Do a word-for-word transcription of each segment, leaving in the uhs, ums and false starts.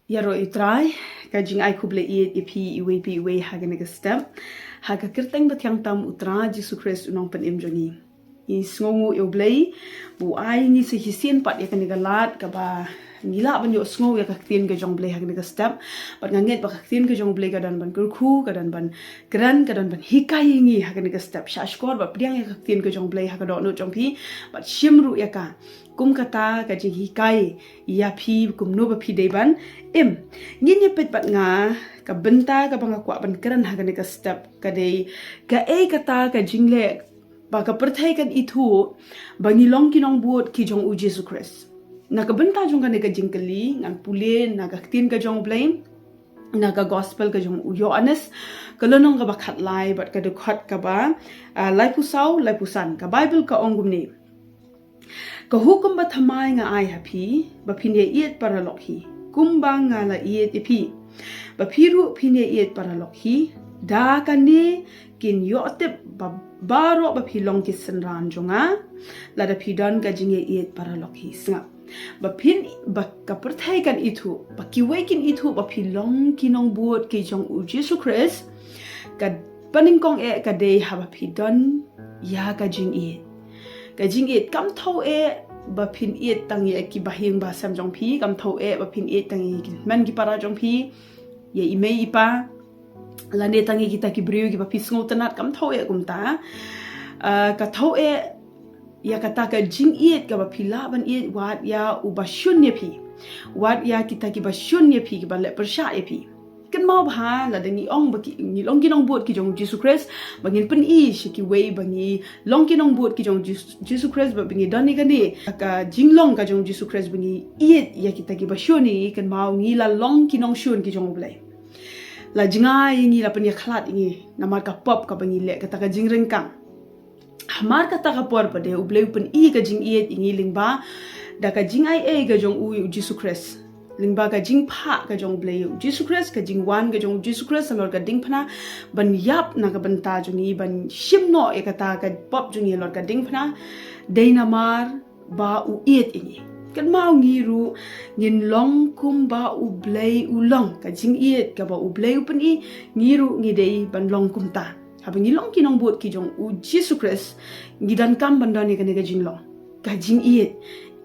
Ïaroh ïa U Trai, ka jingai khublei ïa phi iwei pa iwei ha kane ka step. Ha ka kyrteng bathiang tam U Trai Jisu Khrist U Nongpynim jong ngi. Ngi sngewnguh ïa U Blei ba U ai ngi sa shisien pat ïa kane ka lad kaba ngi lah ban ïohsngew ïa ka ktien ka jong U Blei ha kane ka step. Bad nga ngeit ba ka ktien ka jong U Blei ka don ban kyrkhu, ka don ban kren, ka don ban hikai ïa ngi ha kane ka step. Shah shkor bad pdiang ïa ka ktien ka jong U Blei ha ka dohnud jong phi bad shim ruh ïa ka kum kata ka jinghikai ïa phi kumno ba phi dei ban im. Ngin ïa peit bad nga, ka bynta kaba nga kwah ban kren ha kane ka step ka dei kaei kata ka jingleh ba ka pyrthei kan ithuh ba ngi long ki nongbud ki jong U Jisu Khrist. Na ka bynta jong kane ka jingkylli ngan pule na ka ktien ka jong U Blei, na ka gospel ka jong u Ïoannis, ka lynnong kaba khatlai bad ka dkhot kaba, ah, laiphew saw, laiphew san. Ka Baibl ka ong kumne: Ka hukum bathymmai nga ai ha phi, ba phin ïaieit paralok hi, kumba nga la ïeit ïa phi. Ba phi ruh phin ïaieit paralok hi. Da kane kin ïoh tip ba baroh ba phi long ki synran jong nga, lada phi don ka jingïaieit paralok hi. Sngap. Ba phin, ba ka pyrthei kan ithuh, ba kiwei kin ithuh ba phi long ki nongbud ki jong U Jisu Khrist, ka banyngkong eh ka dei haba phi don ïa ka jingïeit. Ka jingïeit kam thaw eh ba phin ïeit tang ïa ki bahaïing bahasem jong phi, kam thaw eh ba phin ïeit tang ïa ki hynmen ki para jong phi, ïa i mei i pa, lane tang ïa kita ki briew kiba phi sngewtynnat, kam thaw eh kumta. Ah, ka thaw eh ïa kata ka jingïeit kaba phi lah ban ïeit wat ïa uba shun ïa phi, wat ïa kita kiba shun ïa phi, kiba leh pyrshah ïa phi. Kynmaw bha, lada ngi ong ba ki, ngi long ki nongbud ki jong U Jisu Khrist, ba ngin pyni sha kiwei ba ngi long ki nongbud ki jong U Jis-, Jisu Khrist, ba ngi don ïa kane ka jinglong ka jong U Jisu Khrist, ba ngi ïeit ïa kita kiba shun ïa ngi, kynmaw ngi la long ki nongshun ki jong U Blei. La jngai ïa ngi, la pynïakhlad ïa ngi namar ka pop kaba ngi leh, kata ka jingryngkang. Hamar kata ka por pat de U Blei u pyni ka jingïeit ïa ngi lyngba da ka jingai ei ka jong U, U Jisu Khrist. Lyngba ka jingphah ka jong U Blei, U Jisu Khrist, ka jingwan ka jong U Jisu Khrist halor ka diengphna ban ïap na ka bynta jong ngi, ban shim noh ïa kata ka pop jong ngi halor ka diengphna, dei namar ba u ïeit ïa ngi. Kynmaw ngi ruh ngin long kumba U Blei u long, ka jingïeit kaba U Blei u pyni, ngi ruh ngi dei ban long kumta. Haba ngi long ki nongbud ki jong U Jisu Khrist, ngi donkam ban don ïa kane ka jinglong, ka jingïeit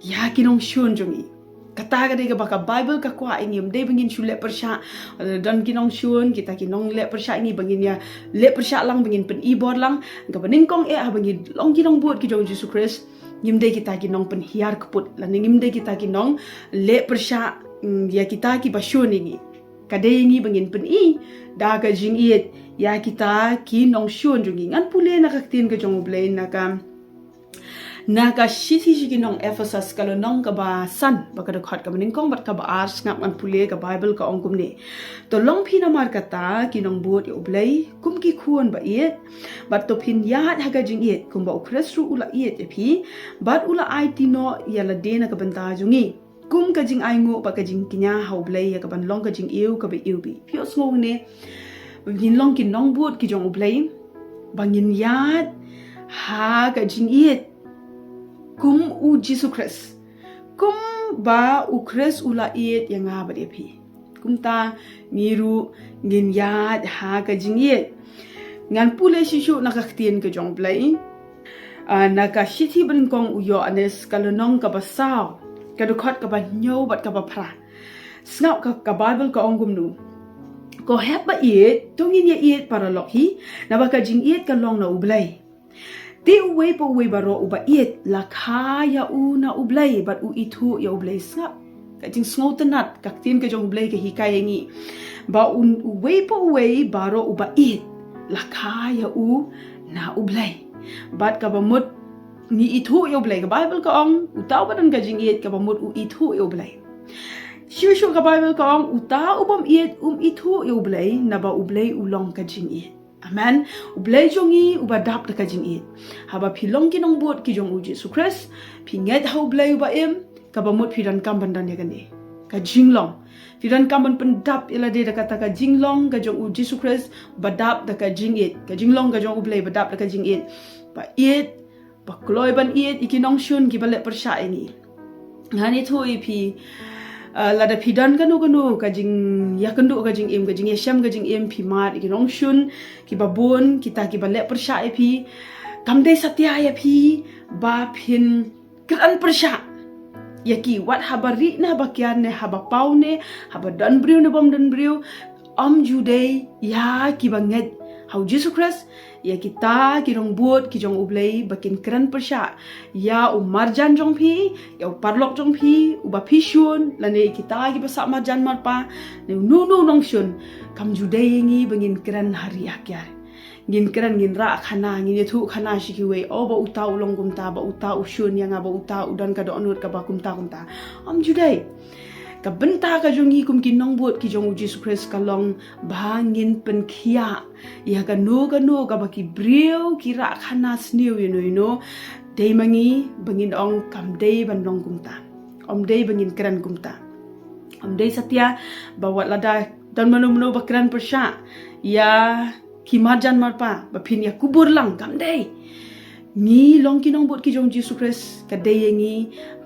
ïa ki nongshun jong ngi. Kata ka dei kaba ka Baibl ka kwah ïa ngi, ym dei ba ngin shu leh pyrshah. Lada don ki nongshun, kita ki nongleh pyrshah ïa ngi, ba ngin ïa leh pyrshah lang, ba ngin pyni bor lang. Kaba nyngkong eh haba ngi long ki nongbud ki jong U Jisu Khrist, ngim dei kita ki nongpynhiar kput, lane ngim dei kita ki nongleh pyrshah, mm, ïa kita kiba shun ïa ngi. Ka dei ïa ngi ba ngin pyni da ka jingïeit ïa kita ki nongshun jong ngi. Ngan pule na ka ktien ka jong U Blei na ka, na ka shithi sha ki nong Ephesus, ka lynnong kaba san, bad ka dkhot kaba nyngkong bad kaba ar. Sngap, ngan pule, ka Baibl ka ong kumne: To long phi namar kata ki nongbud ïa U Blei kum ki khun ba ïeit, bad to phin ïaid ha ka jingïeit kumba U Khrist ruh u la ïeit ïa phi bad u la aiti noh ïa lade na ka bynta jong ngi, kum ka jingainguh bad ka jingkñia ha U Blei ïa kaban long ka jingïew kaba iwbih. Phi ïohsngew ne? Ngin long ki nongbud ki jong U Blei ba ngin ïaid ha ka jingïeit kum U Jisu Khrist, kumba U Khrist u la ïeit ïa nga bad ïa phi. Kumta ngi ruh ngin ïaid ha ka jingïeit. Ngan pule shisha na ka ktien ka jong U Blei. Ah, na ka shithi banyngkong u Ïoannis, ka lynnong kaba saw, ka dkhot kaba hynñiew bad kaba phra. Sngap, ka, ka Baibl ka ong kumno: Ko hep ba ïeit, to ngin ïaieit paralok hi, naba ka jingïeit ka long na U Blei. Te uwei pa uwei baroh uba ïeit la kha ïa u na U Blei bad u ithuh ïa U Blei. Sngap, ka jingsngewtynnat, ka ktien ka jong U Blei ka hikai ïa ngi ba un, uwei pa uwei baroh uba ïeit la kha ïa u na U Blei. Bad kaba mut ngi ithuh ïa U Blei, ka Baibl ka ong, uta uba don ka jingïeit kaba mut u ithuh ïa U Blei. Shuh shuh ka Baibl ka ong, uta u bym ïeit um ithuh ïa U Blei, naba U Blei u long ka jingïeit. Amen. U Blei jong ngi uba dap da ka jingïeit. Haba phi long ki nongbud ki jong U Jisu Khrist, phi ngeit ha U Blei uba im, kaba mut phi donkam ban don ïa kane ka jinglong. Phi donkam ban pyndap ïa lade da kata ka jinglong ka jong U Jisu Khrist ba dap da ka jingïeit, ka jinglong ka jong U Blei ba dap da ka jingïeit. Ba ïeit, ba kloi ban ïeit ïa ki nongshun kiba leh pyrshah ïa ngi. Ngan ïathuh ïa phi, Uh, lada phi don kano kano ka jingïakynduh ka jingim, ka jingïashem ka jingim, phi mad ïa ki nongshun kiba bun, kita kiba leh pyrshah ïa phi, kam dei satia ïa phi ba phin kren pyrshah ïa ki, wat haba rieh ne haba kiar ne haba paw ne haba don briew ne bym don briew. Ym ju dei ïa kiba ngeit ha u Jisu Khrist, ïa kita ki nongbud ki jong U Blei ba kin kren pyrshah ïa u marjan jong phi, ïa u paralok jong phi uba phi shun, lane ïa kita kiba sah marjan marpa, ne uno uno u nongshun. Kam ju dei ïa ngi ba ngin kren ha rieh ha kiar. Ngin kren, ngin rah khana, ngin ïathuh khana sha kiwei, o ba uta u long kumta, ba uta u shun ïa nga, ba uta u don ka dohnud kaba kumta kumta. Ym ju dei. Ka bynta ka jong ngi kum ki nongbud ki jong u Jisu Khrist ka long ba ngin pynkhiah ïa kano kano kaba ki briew ki rah khana sniew ïa no ïa no. Dei ma ngi ba ngin ong kam dei ban long kumta. Ym dei ba ngin kren kumta. Ym dei satia ba wat lada don mano mano ba kren pyrshah ïa ki marjan marpa ba phin ïakubur lang, kam dei. Ngi long ki nongbud ki jong Jisu Khrist, ka dei ïa ngi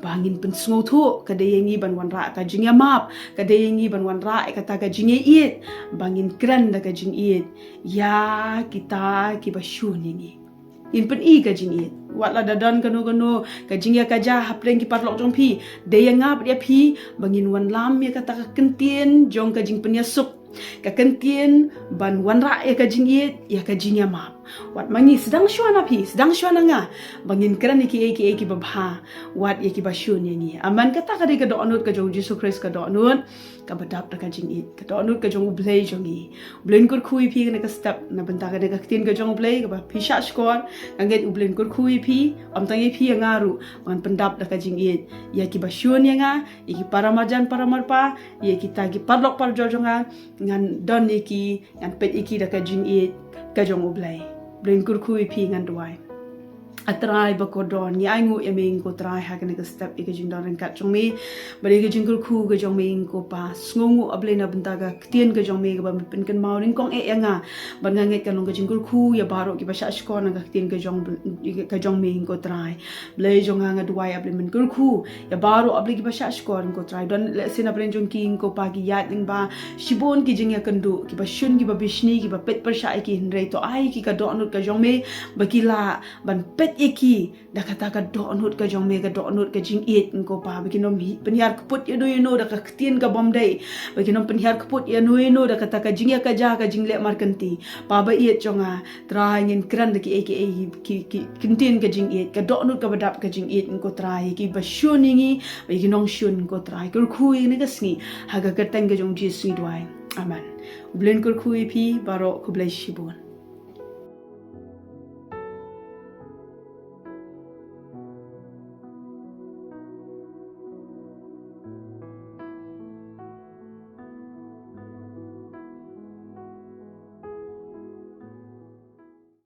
ba ngin pynsngewthuh, ka dei ïa ngi ban wanrah ka jingïamap, ka dei ïa ngi ban wanrah ïa kata ka jingïaieit, ba ngin kren da ka jingïeit ïa kita kiba shun ïa ngi. Ngin pyni ka jingïeit. Wat lada don kano kano ka jingïakajia hapdeng ki paralok jong phi, dei ïa nga bad ïa phi ba ngin wanlam ïa kata ka kyntien jong ka jingpynïasuk, ka kyntien ban wanrah ïa ka jingïeit, ïa ka jingïamap. Wat ma ngi, sdang shuwa na phi, sdang shuwa na nga, ba ngin kren ïa kiei kiei kiba bha wat ïa kiba shun ïa ngi. Amen. Kata ka dei ka dohnud ka jong u Jisu Khrist, ka dohnud kaba dap da ka jingïeit, ka dohnud ka jong U Blei jong ngi. U Blei un kyrkhu ïa phi kane ka step na bynta kane ka ktien ka jong U Blei kaba phi shah shkor. Nga ngeit U Blei un kyrkhu ïa phi, ym tang ïa phi, ïa nga ruh, ba ngan pyndap da ka jingïeit ïa kiba shun ïa nga, ïa ki para marjan para marpa, ïa kita ki paralok parajor jong nga, ngan don ïa ki, ngan peit ïa ki da ka jingïeit ka jong U Blei. U Blei un kyrkhu ïa phi, ngan duwai. A Trai ba kordor, ngi ainguh ïa me ko Trai ha kane ka step ïa ka jingdon ryngkat jong me bad ïa ka jingkyrkhu ka jong me ko Pa. Sngewnguh A Blei na bynta ka ktien ka jong me kaba me pynkynmaw nyngkong eh ïa nga. Bad nga ngeit ka long ka jingkyrkhu ïa baroh kiba shah shkor na ka ktien ka jong, ka jong me ko Trai. Blei jong nga, nga duwai A Blei men kyrkhu ïa baroh A Blei kiba shah shkor ko Trai. Don lehse na pdeng jong ki ko Pa ki ïaid lyngba shibun ki jingïakynduh, kiba shun, kiba bishni, kiba peit pyrshah ïa ki, hynrei to ai ki ka dohnud ka jong me ba ki lah ban peit ïa ki da kata ka dohnud ka jong me, ka dohnud ka jingïeit ko Pa, ba kin ym pynhiar kput ïa no ïa no da ka ktien ka bym dei, ba kin ym pynhiar kput ïa no ïa no da kata ka jingïakajia, ka jingleh markynti. Pa ba ïeit jong nga, Trai, ngin kren da kiei kiei ki, ki kyntien ka jingïeit, ka dohnud kaba dap ka jingïeit ko Trai, ïa kiba shun ïa ngi, ïa ki nongshun ko Trai. Kyrkhu ïa kane ka sngi ha ka kyrteng ka jong Jisu ngi duwai. Amen. U Blei un kyrkhu ïa phi baroh, khublei shibun.